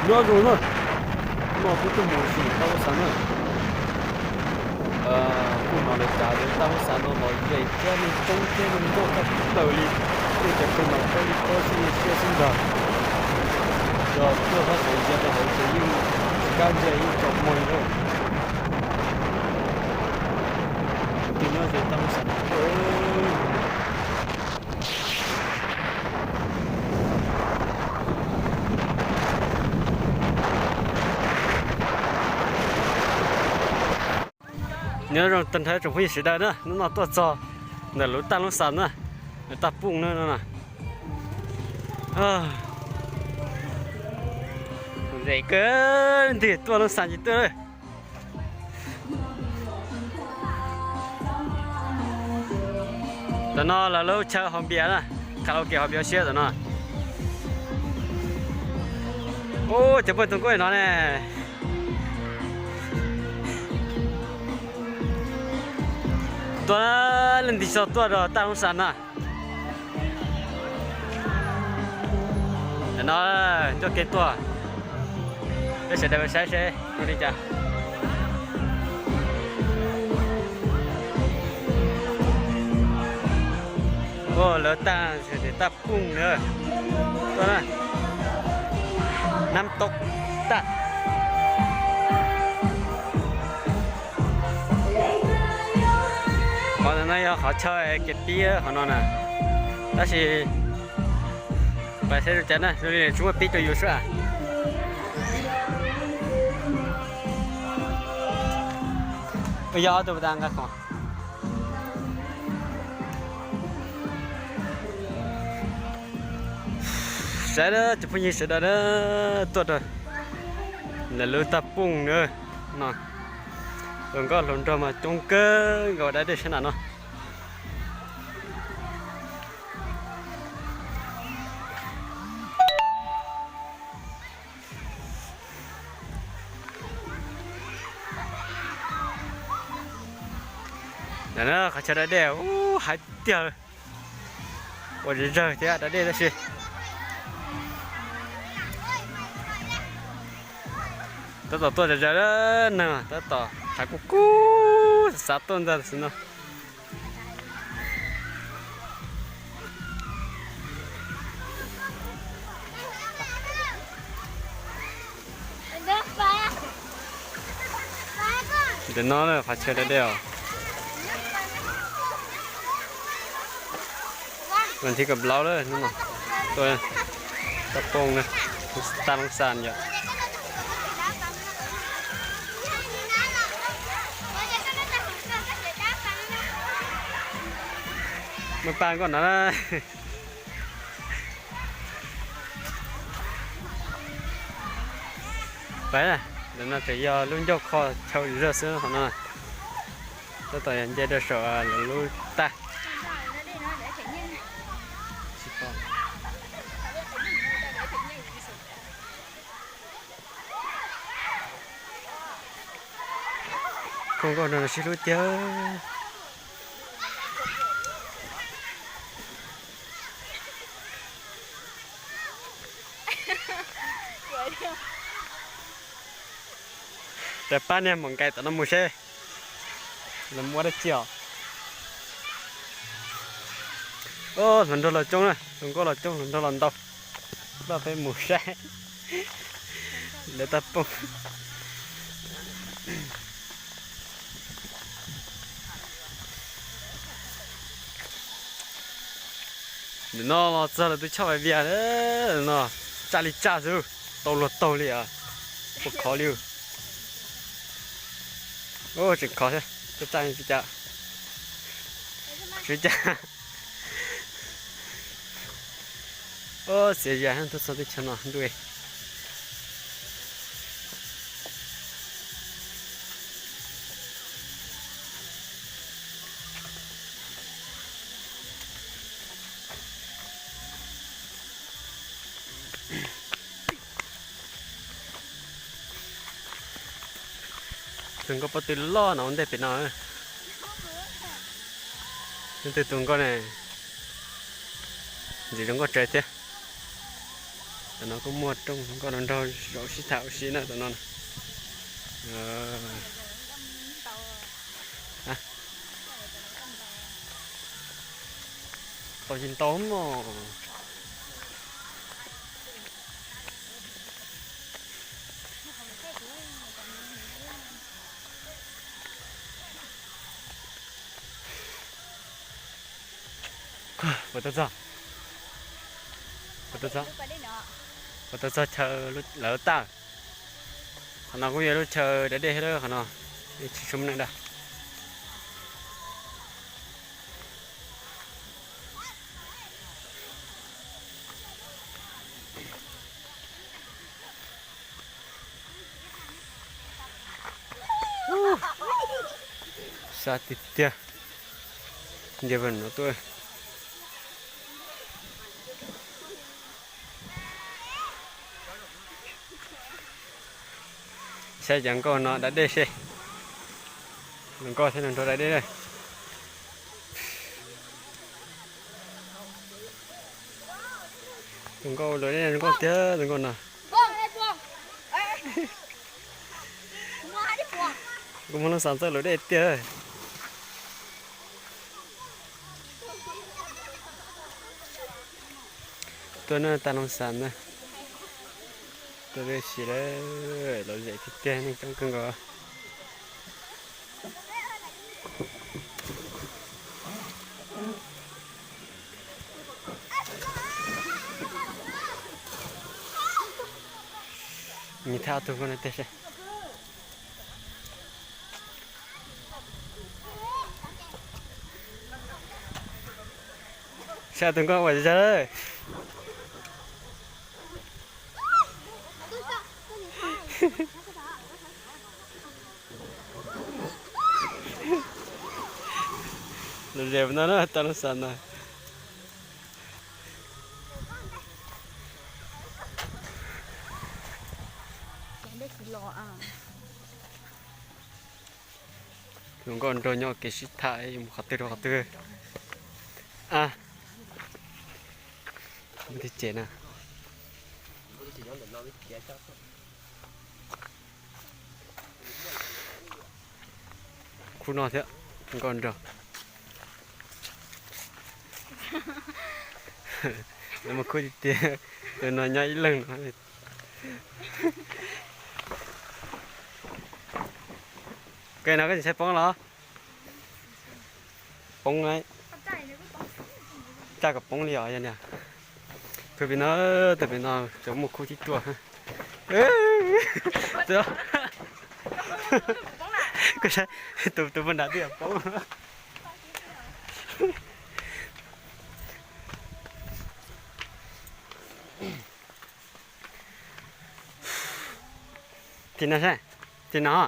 Nyob zoo na, no kuv tuaj mus sim Taj Lub Xas na. Kuj hnov lawv tas lawv Taj Lub Xas no los ze thiab neeg coob thiab neeg nkauj tshaj plaws li. Tej cov pem no pab li pab xwb, siab xwb ntag. Yog tuaj sab saud ntsia rau hauv ces yeej tsis kam ntsia, yeej tsaus muag li lawm. Tus twg nyob ze Taj Lub Xas no tuaj. Nyob zoo tag nrho tsoom phooj ywg sawv daws na, hnub no tuaj txog ntawm lub Taj Lub Xas na, lawv Taj Pooj na no. Ze kawg, leej twg tuaj Lub Xas ces tuaj. Tam no lawv lub chaw haus npias na, karaoke haus npias siab tam no. Ub, cov poj tus nkauj no ne. Tuaj, leej twg tsis tau tuaj rau Taj Lub Xas na. Tam no coj kev tuaj, peb sawv daws saib seb zoo li cas. Ua lawv Taj, Taj Pooj na, tuaj na, Nam Toj Taj. Qhov no yog qhov chaw kev pib qhov no na, tab sis pais saib zoo cas na, zoo li tsis muaj pib rau yus xwb. Yog ob tug pas tas nqa khoom. Saib na cov phooj ywg sawv daws na, tuaj rau ntawm lub Taj Pooj na no, hluas nkauj hluas nraug mas coob kawg nkaus da dej sab nram no. Qhov chaw da dej ub hais tiag, ua zawg thiab da dej tab sis tab tom tuaj zom zaws, neeg tab tom hais kub kub xav tuaj ntag tam sim no. Ntawm no qhov chaw da dej os. Vas thib kaum plaub lawm, tuaj Taj Pooj na, Taj Lub Xas yom. Muaj paj nkoj no na. Pab, ntawm no tseem yog lub ncauj kho chaw zog xwb qhov no. Tab tom nce rau saum lawv lub tag. Koj nkauj no sib hlub tiag. Rov pab niag mus nkaim tom no mus seb lawv muab dab tsi os. Hluas nraug los coob na, tus nkauj los coob, hluas nraug los ntau. Loj peb mus saib lawv Taj Pooj. Ntawm no los txog lawv tus choj vias vias no, tsaj li tsaj xwb, tau luag taug li os, ua khov li. Tseem khov thiab, tsaj tsaj li cas, tsis cas. Xiav zas tuaj txog teb chaws no ntuj. Tus nkauj pob tw loj no ua ntej pem no. Leej twg tus nkauj ne, ntxim zoo nkauj tsawv thiab. Tam no kuj muaj rooj nkauj no nraug zaum sib tham ua si na tam no. Tau tsis ntau mog. Puas tau txog? Puas tau txog? Puas tau txog chaw lawv tag? Qhov no kuj yog lub chaw da dej thiab qhov no, tsis tshua muaj neeg da. Sab tiag tiag. Nce no tuaj. Saib cov nkauj no da dej seb. Nkauj thiab nraug da dej. Tus nkauj da dej zoo nkauj tiag tus nkauj no. Kuv muaj lub xav txawj lus dej tiag. Tuaj na tag lub xav na. Tuaj dej si lawm, lom zem tiag tiag neeg coob kawg nkaus. Nws thaj ob tug nkauj no tiag seb. Saib tus nkauj ua zog. Lom zem no na tag lub xav no. Tus nkauj nraug nyob kev sib tham mus qhov twg rau qhov twg. A, mus twg ces na. Khub no thiab, nkauj nraug. Lawv muaj khub tiag tiag, tus no nyob ib leeg no. Koj no koj tsis saib poob los? Poob, tsaj kom poob li os yog niag. Tus pem no, tus pem no cov muaj khub tib tuaj. Tus, tus puag nram twb yuav poob. Tim no saib, tim no.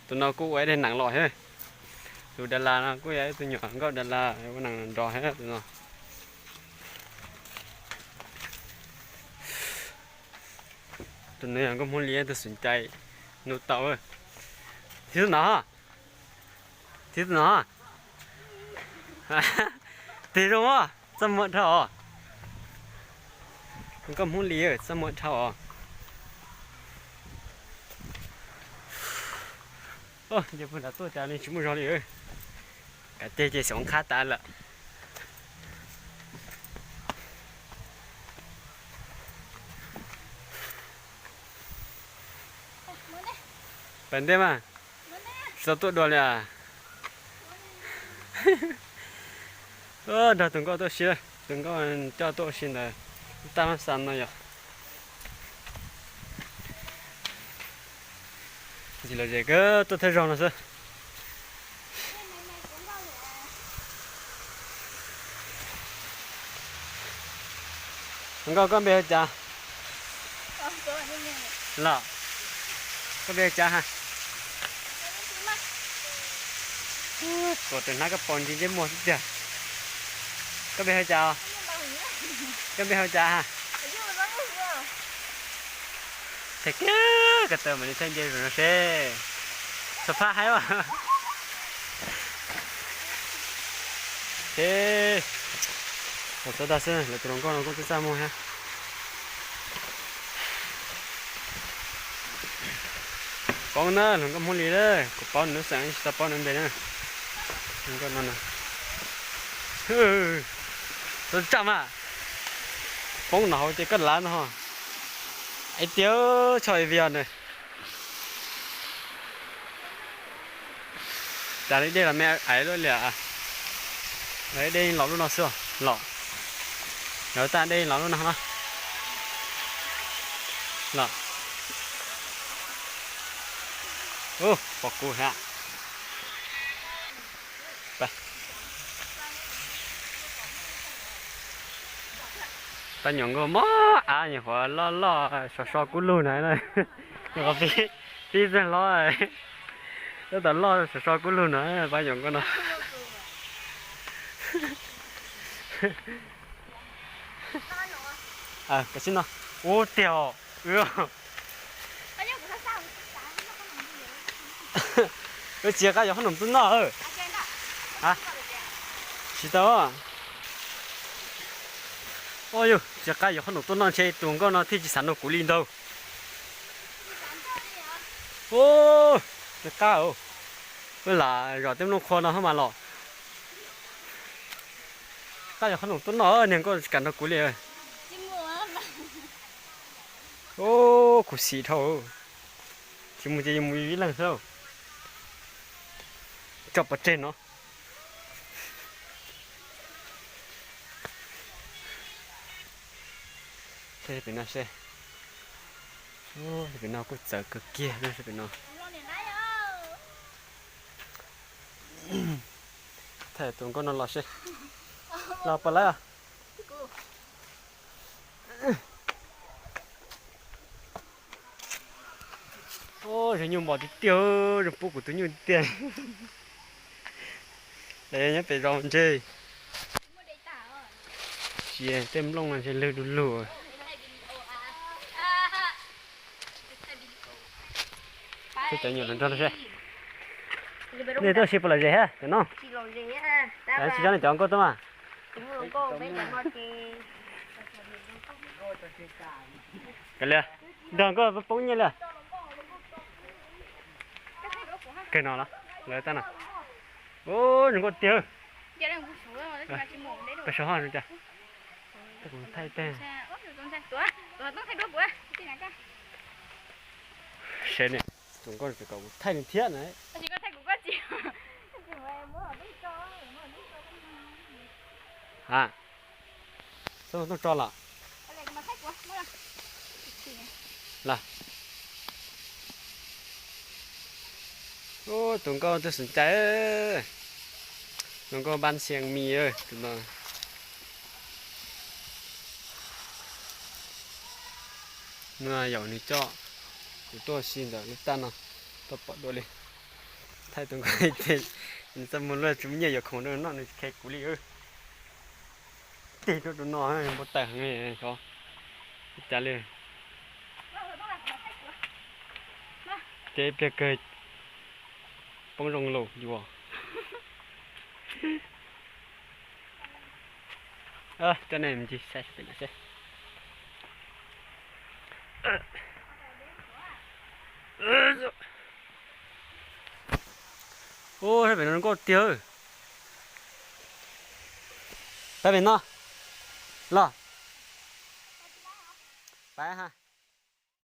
Tus no kuj ua ib daim neem los thiab. Tus das las no kuj yog ib tug nyuam nkauj das las ua neem nrov thiab tus no. Tus no yog nkauj Hmoob Lis tus xum cai nug tau. Thib no, thib no. Tig zoo, txaj muag dhau os. Nkauj Hmoob Lis txaj muag dhau os. Nce puag nram tuaj cas li tsis muaj zog li. Kav teg ces xyov qhab tas lawm. Pais ntej mas, tsis tau tuaj dua li as. Nrog tus nkauj tuaj si, tus nkauj coj tuaj si ntawd, tab mab xa no yom. Ntxim lom zem kawg tuaj thawj zaug no xwb. Nkauj, koj npe hu cas? Los, koj npe hu cas ha? Kuv tus hnab koj paus nti ntsej muag xwb tiag. Koj npe hu cas? Koj npe hu cas ha? Thaij kiag ko taw mam li thaij nce zus no seb. Txhua phaj haib as. Ces, los txog tag xwb lawv tus hluas nkauj no kuj txaj txaj muag thiab. Poob na, hluas nkauj Hmoob Lis na, kuv paub nws lub xeem tsis tau paub nws npe na. Hluas nkauj no na. Txhob tsa mas, poob no hauv ces koj lav no. Ib tiag, tshoj ib vias na. Cas li dej los me aiv luaj li. Lawv dej los lub no xwb los. Lawv tas dej los lub no no. Los. Ub, pom kuv hab. Pab nyuam nkauj mob av nyuam qhuav loj loj sov so kub lug na. Nyuam qhuav pib txog hlob, tab tom loj sov so kub lug na, pab nyuam nkauj no. Koj sib no. Ub tiag os. Wb tsis qab yuav qhob noom tuaj noj. Tsis tau. Ua yus, tsis qab yuav qhob noom tuaj noj ntshe tus nkauj no thiaj tsis xav nrog kuv li ntag. Ub, tsis qab, wb lam zom tej nplooj qhuav no hab mas los. Qab yuav qhob noom tuaj noj, niag nkauj tsis kam nrog kuv li. Ub, khuv xim dhau. Tsis mus ces yus mus ib leeg xwb. Tso pov tseg no. Pem no seb. Pem no kuj txawv kawg kiag no, pem no. Thaij tus nkauj no los seb. Los puas lawv. Ub, zoo nyuj npom tiag tiag, zoo pub kuv tus nyuj tiag. Lawv nyob pem zos ntse. Tsis, tej nplooj no ntshe lwg du lug. Tej cov nyuam nrog nrog no seb. Nej tuaj seb puas lom zem hab cov no. Tsis coj nej cov nkauj tuaj mas. Kav liam, nrog nkauj poob nyiaj li. Kawg no los, lawv tab no. Ub, zoo nkauj tiag. Peb sawv hoj zoo cas. Thaij teg. Seb ne, tus nkauj tseem kom kuv thaij nws thiab na. Ha, txhob tuaj tso los. Los. Ub, tus nkauj twb xom cai, tus nkauj npab xias mis tus no. Nws yaum nws coj kuv tuaj si ntawm lub tab no, tuaj pom dua li. Thaij tus nkauj, nws txaj muag luaj, tsis muaj nyiaj yuav khoom rau noj, nws tsis kheev kuv li. Tig rau tus no npau taws heev xyov ua cas li. Ces ib pliag kawg poob zoo lus yuav. Coj nej mus ncig saib pem no seb. Ub, saib pem no zoo nkauj tiag. Pab pem no los. Pab ha.